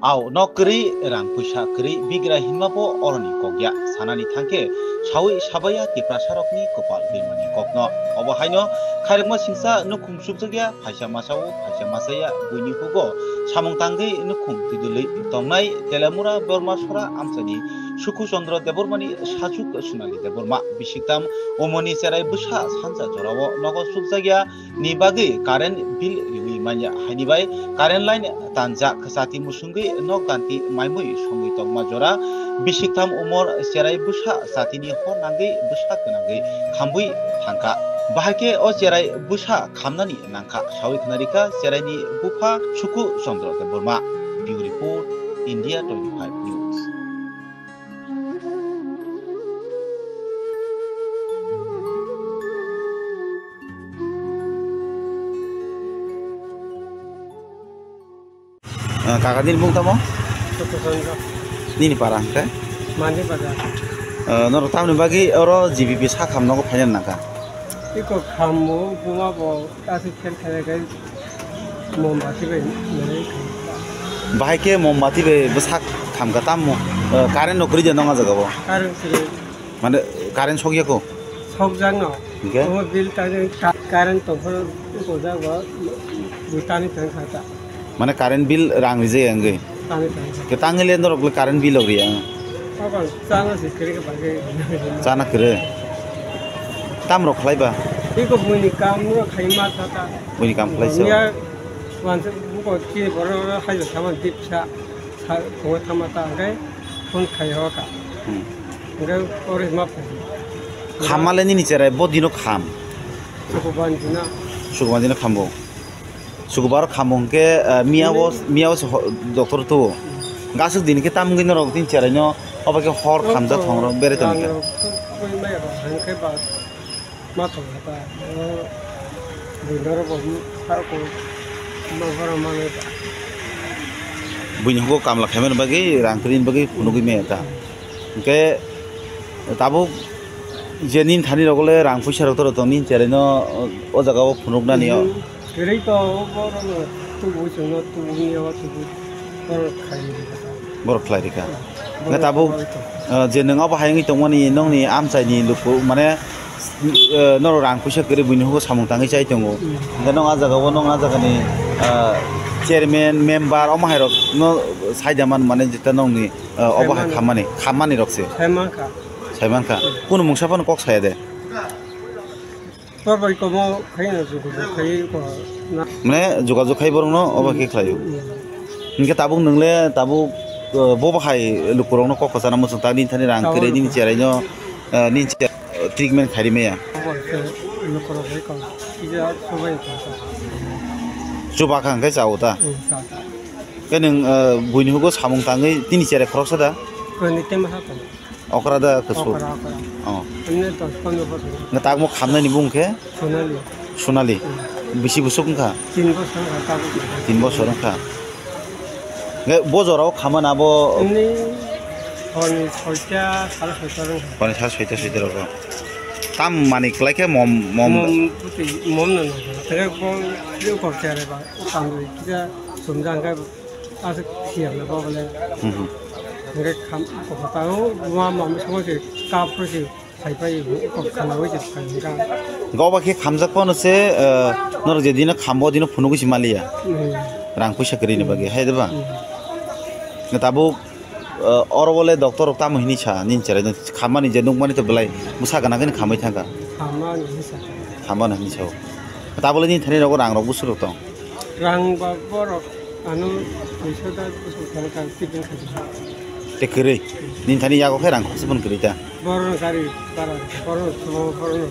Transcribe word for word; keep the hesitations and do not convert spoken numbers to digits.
Ao nok kwrwi, rang puisa kwrwi, bigra hinma bo oroni kok ya. Sanani thangkhe sawi sabaya Tiprasarokni kopal twimani kokno. Obo haino khairokma singsa nukhung sukjakya, phaisa masao, phaisa masaya, buini hugo samung tangwi nukhung twidulwi tongnai Telemura Borma Sora amchaini Sukhu Chandra Debbarmani sajuk Sonali Debbarma. Bisiktam umorni cherai bwsa sanja jorao nogo sukjakya ni bagwi current bill riwi manya, haini bai current line tanjak, chati musungwi nok ganti maimui songwi tongma jora bisiktham umor cherai bwsa chatini hor nangwi bwsa gwnangwi khambwi thangkha. Bahai khe o cherai bwsa khamnani nangkha, sawi khna rikha cheraini bupha Sukhu Chandra Debbarma. Bureau Report, India twenty-five News. Ah, kaka, nini mung tamo? Sukhchandra. Nini para hwnkhe? Mandi Bazar. Ah, norok tamni bagwi oro G B P sak ham nogo phaina nangkha? Iko khambo, buma bo, aswk khe khe khe. Mombati bai nai. Bahai khe mombati bai bwsak khamkha tamo, eh, current no kwrwi de nong a jaga o? Current kwrwi. Mane current sokya ko? Sokjak no. Hingke? Omo bill tani ka-, current tongphuru kojak bo bwtani tong kha ta. Mane current bill rang rijak ya wngwi? Tani tong kha. Ke tangwi le norok le current bill rok riya? Obo chana se kwrwi khe bagwi. Chana kwrwi? Tam rok khlai ba? Iko buini kam rok khai ma sa ta. Buini kam khlai so. Buya wansa buko chini borok rok hai ba sama dipsa sa thongwi thangma ta hwnkhe phone khai ho ka. Hmm. Hwnkhe oro ma phai. Khamma le nini cherai bo dino kham. Sukuban dina. Sukuban dino khambo. Sukubar khambo hwnkhe, eh, miya bo, hmm, miya bo se ho-, doctor tuo. Gasuk din khe tam wngwi norok tin cherai no obo khe hor khamjak thong rok berai tong khe. Rang rok twi mai rok hwnkhe ba. Ma tong kha ta, o, buino oro bo, ha, ko, ma, boro manwi ta. Buini hugo kamla khaimani bagwi, rang kwrwini bagwi phunugwi maya ta. Hwnkhe tabuk je nini thani rok le rang puisa rok toro tong nini cherai no o, o jaga o phunuknani o. Hmm. Kwrwi to, o, boro no tubu chwngno tubu ni o tubu. Borok khlai rikha. Borok khlai rikha. Hwnkhe tabuk, eh, je nwng obo hai wngwi tongmani nokni amchaini luku, mane, eh, norok rang puisa kwrwi buini hugo samung tangwi chai tongo. Hmm. Hwnkhe nokni ah jagao, nokni ah jagani, eh, chairman, member, omo hai rokno saida man mane jeta nokni, eh, obo hai khammani, khammani rok se. Sai mankha. Sai mankha. Hmm. Kunu mungsa phano kok saya de. Tor bai komo khaina jogajog khai ko na. Mane jogajog khai borokno obo khe khlaio. Hmm. Hingke tabuk nwngle tabuk, eh, bo bahai lukurokno kok kwchana muchung ta nini thani rang kwrwi nini cherai no, eh, nini che-, treatment khairi maya. Obo khe lukurok bai ko kisa chubai ko ta. Chuba kha hingke chao ta. Hmm, cha. Khe nwng, eh, buini hugo samung tangwi nini cherai khoroksa da? Kwrwini tema ha tongo. Okra da kwsuk. Okra, okra. Oh. Emne dos pondro bosor. Nga tagmo khamnani bung khe? Sonali. Sonali. Hmm. Bisi bwswk wngkha? Tin bosor wngkha, tabuk. Tin bosor wngkha. Nge bo jorao khamana bo? Emne horni soita, sare soita wngkha. Horni sare soita, soita rogo. Tam mani kwlai khe mom, mom. Mom puti, mom no nangkha. Tere bo, bo kok chere ba, o tamni kisa sumjang khe. Aswk siyam na ba bole. Hmm, hmm. Hingke kham, kok ta o, ma, ma, ma, songo se, kap ro se, phai phai, kok khana o se, phai hingka. Goba khe khamjak phano se, eh, norok je dino khambo, dino phunugwi se maliya. Hmm. Rang puisa kwrwini bagwi, hai de ba? Hmm. Nga tabuk, eh, oro bole doctor rok tamo hini sa, nini cherai no khammani je nukmani to belai bwsa gana gani khamwi thangkha. Khammani hini sa. Khammani hini sa o. Tabole nini thani rogo rang rok bwswk rok tong? Rang ba borok ano duiso da bwswk thani ka tibin khaji. Te kwrwi. Nini thani yago khe rang khoksa phano kwrwi ta. Borok gari bara, borok sumo, borok